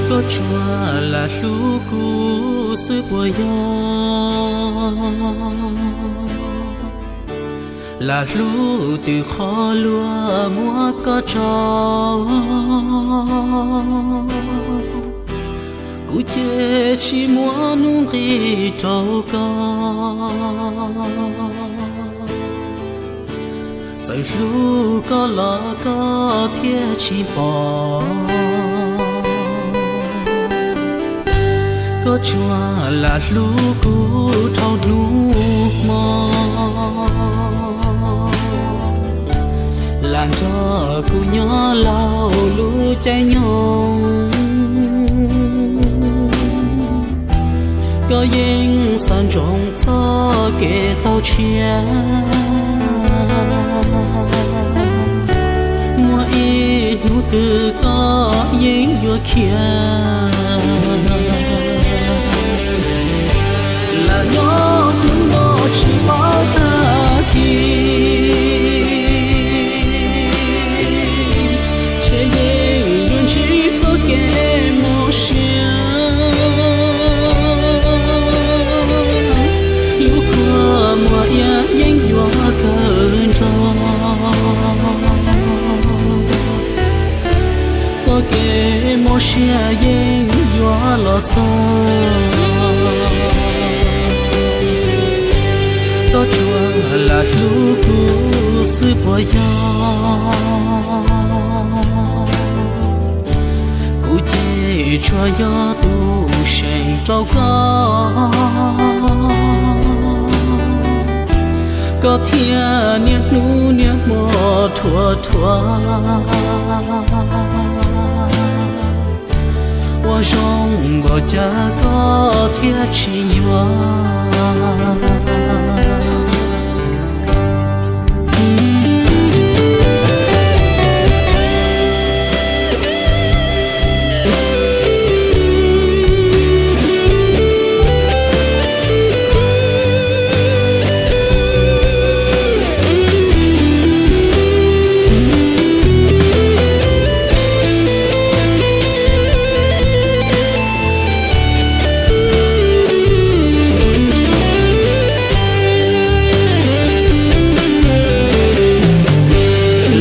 Koj tsuas lam hlub kuv xwb puas yog? Lam hlub twg qhov luag muab koj tso, kuv ces tsis muaj hnub nqis rau koj. Txawm hlub koj los koj thiaj tsis pom. Koj tsuas lam hlub kuv dhau hnub hmo, lam nrog kuv nyob laug lub caij nyoog. Koj yeej xav ntsoov txoj kev tau tshiab, muaj ib hnub twg koj yeej yuav khiav. Lam nyob hnub no tsis paub tag kis, ntshe yeej yuav ntsib txoj kev mob siab. Lub kua muag iab yeej yuav kawg nrog, txoj kev mob siab yeej yuav los txog. Koj tsuas lam hlub kuv xwb puas yog? Kuv ces tsuas yog tus seem rau koj, koj thiaj niaj hnub niaj hmo thuam thuam. Ua zoo npaum cas koj thiaj tsis nyuam.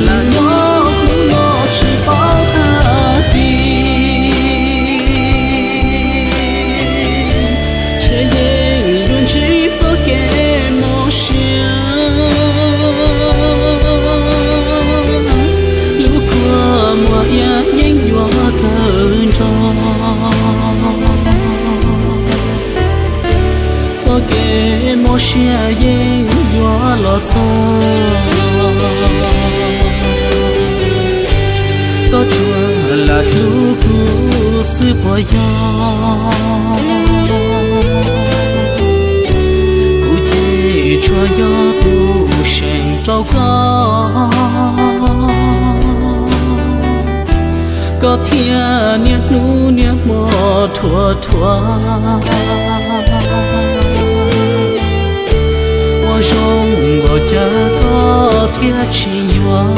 Lam nyob hnub no tsis paub tag kis, ntshe yeej yuav ntsib txoj kev mob siab. Lub kua muag iab yeej yuav kawg nrog, txoj kev mob siab yeej yuav los txog. Koj tsuas lam hlub kuv xwb puas yog? Kuv ces tsuas yog tus seem rau koj, koj thiaj niaj hnub niaj hmo thuam thuam. Ua zoo npaum cas koj thiaj tsis nyuam.